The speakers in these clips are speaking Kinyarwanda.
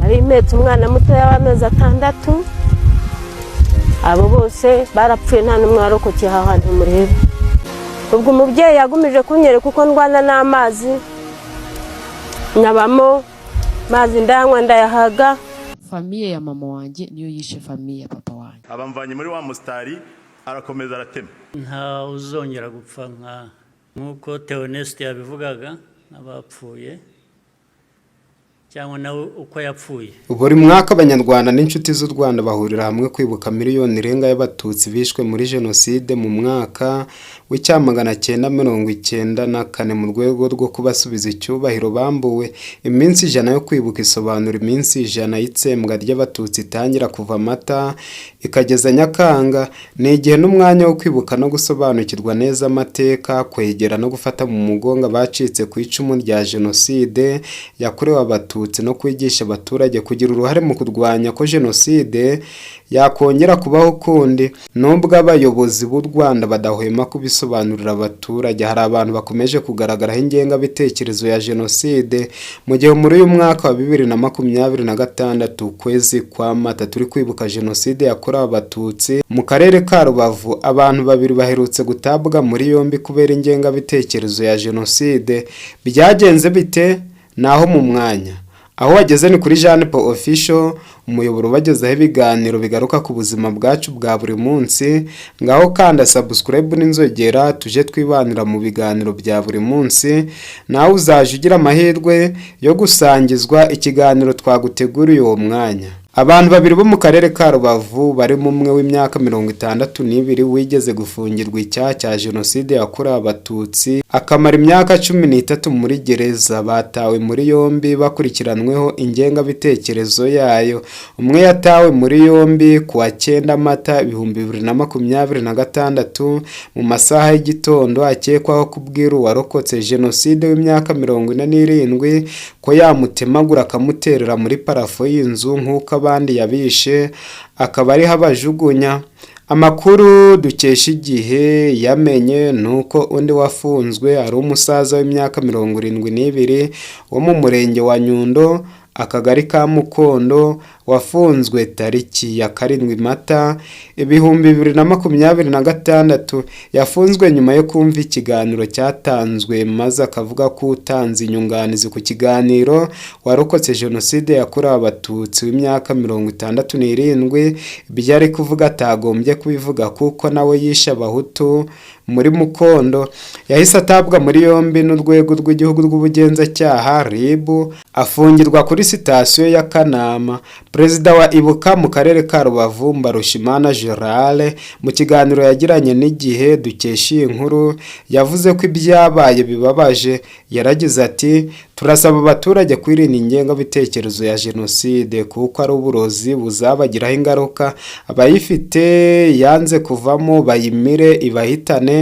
Nari mpetse umwana mutoya w'amezi 6. Abo bose barapfuye, nta n'umwe warokokeye aha hantu mureba. Ubwo umubyeyi yagumije kunyereka uko ndwana n'amazi, nkabamo mazi, ndayanywa, ndayahaga. Famille ya mama wanjye niyo yishe famille ya papa wanjye. Abamvanye muri wa musitari, arakomeza aratema. Nta uzongera gupfa nk'uko Theoneste yabivugaga, n'abapfuye cyangwa nawe uko yapfuye. Buri mwaka Abanyarwanda n'inshuti z'u Rwanda bahurira hamwe kwibuka miliyoni irenga y'Abatutsi bishwe muri Jenoside mu mwaka w'1994, mu rwego rwo kubasubiza icyubahiro bambuwe. Iminsi 100 yo kwibuka isobanura iminsi 100 y'itsembwa ry'Abatutsi, itangira kuva Mata ikageza Nyakanga. Ni igihe n'umwanya wo kwibuka no gusobanukirwa neza amateka, kwegera no gufata mu mugongo abacitse ku icumu rya Jenoside yakorewe Abatutsi, no kwigisha abaturage kugira uruhare mu kurwanya ko Jenoside yakongera kubaho ukundi. Nubwo abayobozi b'u Rwanda badahwema kubisobanurira abaturage, hari abantu bakomeje kugaragaraho ingengabitekerezo ya Jenoside. Mu gihe muri uyu mwaka wa 2026, ukwezi kwa Mata, turi kwibuka Jenoside yakorewe Abatutsi, mu karere ka Rubavu abantu babiri baherutse gutabwa muri yombi kubera ingengabitekerezo ya Jenoside. Byagenze bite? Naho mu mwanya aho wageze ni kuri Jeanne Paul Official, umuyoboro ubagezaho ibiganiro bigaruka ku buzima bwacu bwa buri munsi. Ngaho kanda subscribe n'inzogera, tuje twibanira mu biganiro bya buri munsi, nawe uzaje ugira amahirwe yo gusangizwa ikiganiro twaguteguriye uwo mwanya. Abantu babiri bo mu karere ka Rubavu, barimo umwe w'imyaka 62 wigeze gufungirwa icyaha cya Jenoside yakorewe Abatutsi, akamara imyaka 13 muri gereza, batawe muri yombi bakurikiranweho ingengabitekerezo yayo. Umwe yatawe muri yombi ku wa 9 Mata 2026 mu masaha y'igitondo, akekwaho kubwira uwarokotse Jenoside w'imyaka 47 ko yamutemagura akamuterera muri plafond y'inzu nk'uko abandi yabishe, akaba ariho abajugunya. Amakuru dukesha Igihe yamenye ni uko undi wafunzwe ari umusaza w'imyaka 72 wo mu murenge wa Nyundo, akagari ka Mukondo, wafunzwe tariki ya 7 Mata 2026. Yafunzwe nyuma yo kumva ikiganiro cyatanzwe, maze akavuga ko utanze inyunganizi ku kiganiro, warokotse Jenoside yakorewe Abatutsi w'imyaka 67, ibyo ari kuvuga atagombye kubivuga kuko nawe yishe Abahutu muri Mukondo. Yahise atabwa muri yombi n'Urwego rw'Igihugu rw'Ubugenzacyaha, RIB, afungirwa kuri sitasiyo ya Kanama. Perezida wa Ibuka mu karere ka Rubavu, Mbarushimana Gerard, mu kiganiro yagiranye n'Igihe dukesha iyi nkuru, yavuze ko ibyabaye bibabaje. Yaragize ati: "Turasaba abaturage kwirinda ingengabitekerezo ya Jenoside kuko ari uburozi buzabagiraho ingaruka. Abayifite yanze kuvamo bayimire ibahitane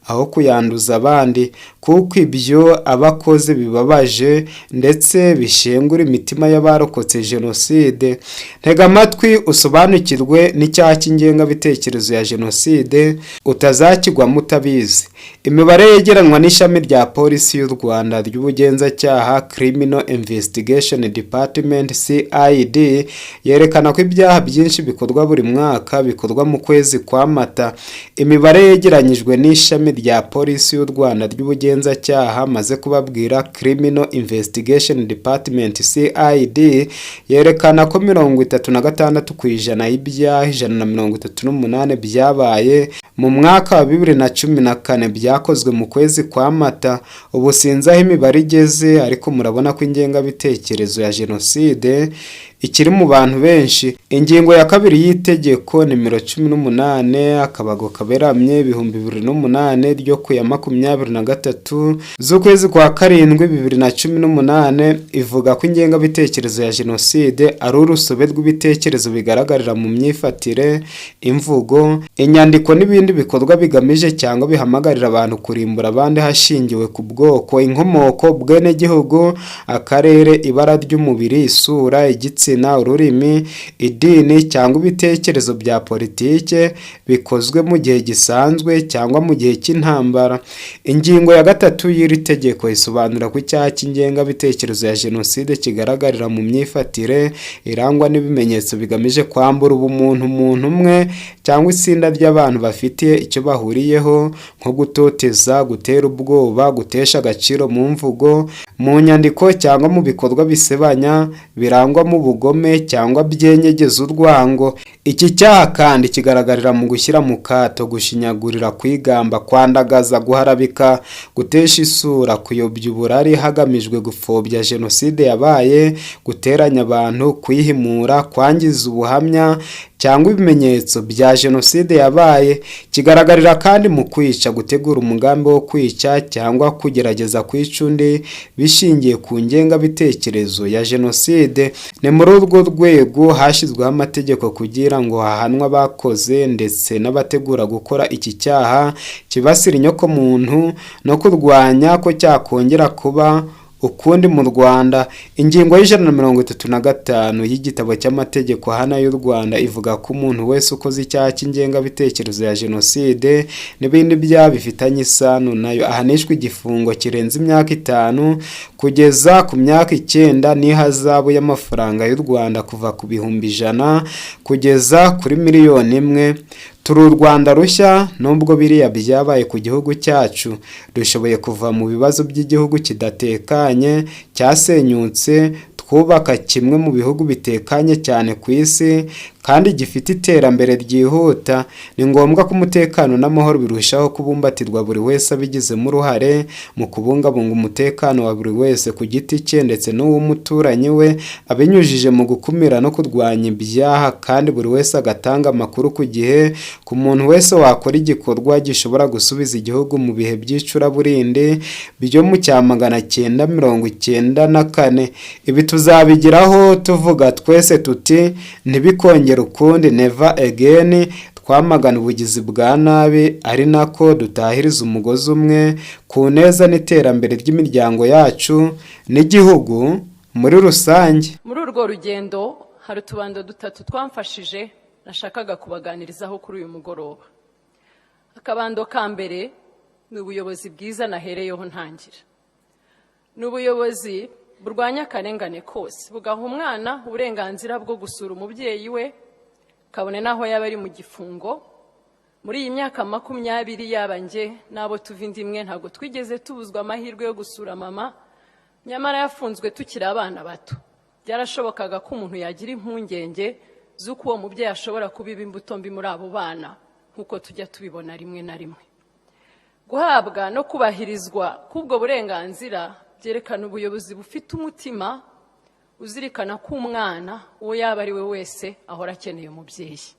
aho kuyanduza abandi, kuko ibyo abakoze bibabaje ndetse bishengura imitima y'abarokotse Jenoside." Ntega amatwi usobanukirwe n'icyaha cy'ingengabitekerezo ya Jenoside, utazakigwamo utabizi. Imibare yegeranwa n'ishami rya Polisi y'u Rwanda ry'ubugenzacyaha, Criminal Investigation Department, CID, yerekana ko ibyaha byinshi bikorwa buri mwaka bikorwa mu kwezi kwa Mata. Imibare yegeranyijwe n'ishami rya Polisi y'u Rwanda ry'ubugenzacyaha maze kubabwira, Criminal Investigation Department, CID, yerekana ko 36% y'ibyaha 138 byabaye mu mwaka wa 2014 byakozwe mu kwezi kwa Mata. Ubu sinzi aho imibare igeze, ariko murabona ko ingengabitekerezo ya Jenoside ikiri mu bantu benshi. Ingingo ya 2 y'itegeko nimero 18/2008 ryo ku ya 23 z'ukwezi kwa karindwi 2018 ivuga ko ingengabitekerezo ya Jenoside ari urusobe rw'ibitekerezo bigaragarira mu myifatire, imvugo, inyandiko n'ibindi. n'ibindi bikorwa bigamije cyangwa bihamagarira abantu kurimbura abandi hashingiwe ku bwoko, inkomoko, ubwenegihugu, akarere, ibara ry'umubiri, isura, igitsina, ururimi, idini cyangwa ibitekerezo bya politike, bikozwe mu gihe gisanzwe cyangwa mu gihe cy'intambara. Ingingo ya 3 y'iri tegeko isobanura ko icyaha cy'ingengabitekerezo ya jenoside kigaragarira mu myifatire irangwa n'ibimenyetso bigamije kwambura ubumuntu umuntu umwe cyangwa itsinda ry'abantu bafitiye icyo bahuriyeho, nko gutoteza, gutera ubwoba, gutesha agaciro mu mvugo, mu nyandiko cyangwa mu bikorwa bisebanya, birangwamo ubugome cyangwa byenyegeza urwango. Iki cyaha kandi kigaragarira mu gushyira mu kato, gushinyagurira, kwigamba, kwandagaza, guharabika, gutesha isura, kuyobya uburari hagamijwe gupfobya jenoside yabaye, guteranya abantu, kwihimura, kwangiza ubuhamya cyangwa ibimenyetso bya jenoside yabaye. Kigaragarira kandi mu kwica, gutegura umugambi wo kwica cyangwa kugerageza kwica undi bishingiye ku ngengabitekerezo ya jenoside. Ni muri urwo rwego hashyizweho amategeko kugira ngo hahanwe abakoze ndetse n'abategura gukora iki cyaha kibasira inyokomuntu no kurwanya ko cyakongera kuba ukundi mu Rwanda. Ingingo ya 135 y'igitabo cy'amategeko ahana y'u Rwanda ivuga ko umuntu wese ukoze icyaha cy'ingengabitekerezo ya jenoside n'ibindi byaha bifitanye isano nayo ahanishwa igifungo kirenze imyaka 5 kugeza ku myaka 9 n'ihazabu y'amafaranga y'u Rwanda kuva ku 100,000 kugeza kuri 1,000,000. Turi u Rwanda rushya. Nubwo biriya byabaye ku gihugu cyacu, dushoboye kuva mu bibazo by'igihugu kidatekanye cyasenyutse, twubaka kimwe mu bihugu bitekanye cyane ku isi kandi gifite iterambere ryihuta. Ni ngombwa ko umutekano n'amahoro birushaho kubumbatirwa buri wese abigizemo uruhare mu kubungabunga umutekano wa buri wese ku giti cye ndetse n'uw'umuturanyi we, abinyujije mu gukumira no kurwanya ibyaha, kandi buri wese agatanga amakuru ku gihe ku muntu wese wakora igikorwa gishobora gusubiza igihugu mu bihe by'icuraburindi byo mu cya 994. Ibi tuzabigeraho tuvuga twese tuti: "Ntibikongere ukundi, never again," twamagana ubugizi bwa nabi ari nako dutahiriza umugozi umwe ku neza n'iterambere ry'imiryango yacu n'igihugu muri rusange. Muri urwo rugendo hari utubando dutatu twamfashije nashakaga kubaganirizaho kuri uyu mugoroba. Akabando ka mbere ni ubuyobozi bwiza nahereyeho ntangira. Ni ubuyobozi burwanya akarengane kose, bugaha umwana uburenganzira bwo gusura umubyeyi we kabone n'aho yaba ari mu gifungo. Muri iyi myaka 20, yaba njye n'abo tuva inda imwe, ntabwo twigeze tubuzwa amahirwe yo gusura mama, nyamara yafunzwe tukiri abana bato. Byarashobokaga ko umuntu yagira impungenge z'uko uwo mubyeyi ashobora kubiba imbuto mbi muri abo bana, nk'uko tujya tubibona rimwe na rimwe. Guhabwa no kubahirizwa k'ubwo burenganzira byerekana ubuyobozi bufite umutima uzirikana ko umwana, uwo yaba ari we wese, ahora akeneye umubyeyi.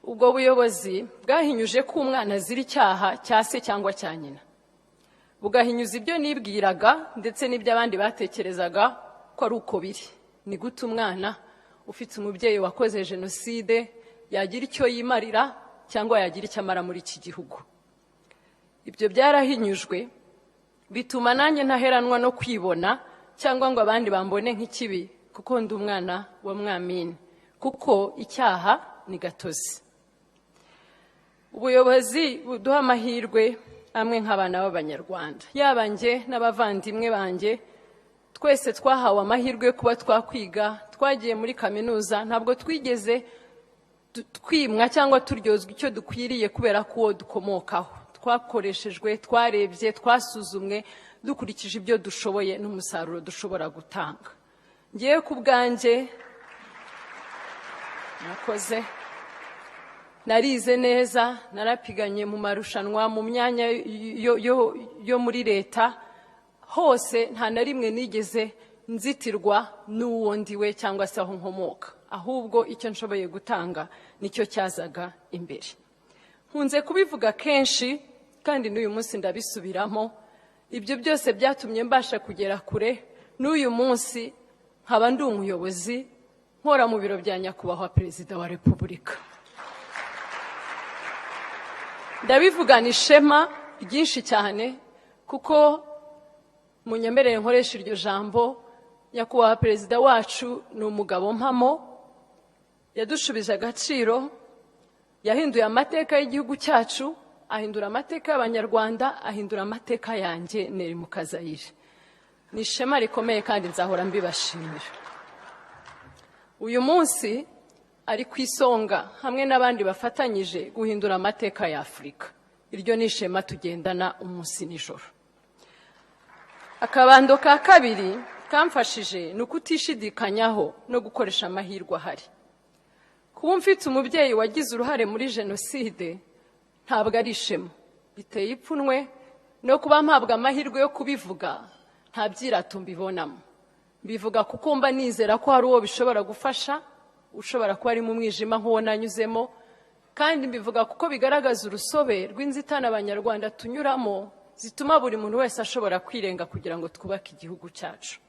Ubwo buyobozi bwahinyuje ko umwana azira icyaha cya se cyangwa cya nyina, bugahinyuza ibyo nibwiraga ndetse n'ibyo abandi batekerezaga ko ari uko biri. Ni gute umwana ufite umubyeyi wakoze jenoside yagira icyo yimarira cyangwa yagira icyo amara muri iki gihugu? Ibyo byarahinyujwe, bituma nanjye ntaheranwa no kwibona cyangwa ngo abandi bambone nk'ikibi kuko ndi umwana wa Mwamini, kuko icyaha ni gatozi. Ubuyobozi buduha amahirwe amwe nk'abana b'Abanyarwanda. Yaba njye n'abavandimwe banjye, twese twahawe amahirwe yo kuba twakwiga, twagiye muri kaminuza, ntabwo twigeze twimwa cyangwa turyozwa icyo dukwiriye kubera ko uwo dukomokaho. Twakoreshejwe, twarebye, twasuzumwe dukurikije ibyo dushoboye n'umusaruro dushobora gutanga. Ngewe ku bwanjye nakoze, narize neza, narapiganye mu marushanwa mu myanya yo muri leta hose, nta na rimwe nigeze nzitirwa n'uwo ndiwe cyangwa se aho nkomoka, ahubwo icyo nshoboye gutanga nicyo cyazaga imbere. Nkunze kubivuga kenshi kandi n'uyu munsi ndabisubiramo: ibyo byose byatumye mbasha kugera kure, n'uyu munsi nkaba ndi umuyobozi, nkora mu biro bya Nyakubahwa Perezida wa Repubulika. Ndabivugana ishema ryinshi cyane kuko, munyemerere nkoresha iryo jambo, Nyakubahwa Perezida wacu ni umugabo mpamo. Yadushubije agaciro, yahinduye amateka y'igihugu cyacu, ahindura amateka y'Abanyarwanda, ahindura amateka yanjye Nelly Mukazayire. Ni ishema rikomeye kandi nzahora mbibashimira. Uyu munsi ari ku isonga hamwe n'abandi bafatanyije guhindura amateka ya Afurika. Iryo ni ishema tugendana umunsi nijoro. Akabando ka kabiri kamfashije ni ukutishidikanyaho no gukoresha amahirwe ahari. Kuba mfite umubyeyi wagize uruhare muri jenoside ntabwo ari ishema, biteye ipfunwe. No kuba mpabwa amahirwe yo kubivuga, nta byirato mbibonamo. Mbivuga kuko mba nizera ko hari uwo bishobora gufasha, ushobora kuba ari mu mwijima nk'uwo nanyuzemo. Kandi mbivuga kuko bigaragaza urusobe rw'inzitane Abanyarwanda tunyuramo, zituma buri muntu wese ashobora kwirenga kugira ngo twubake igihugu cyacu.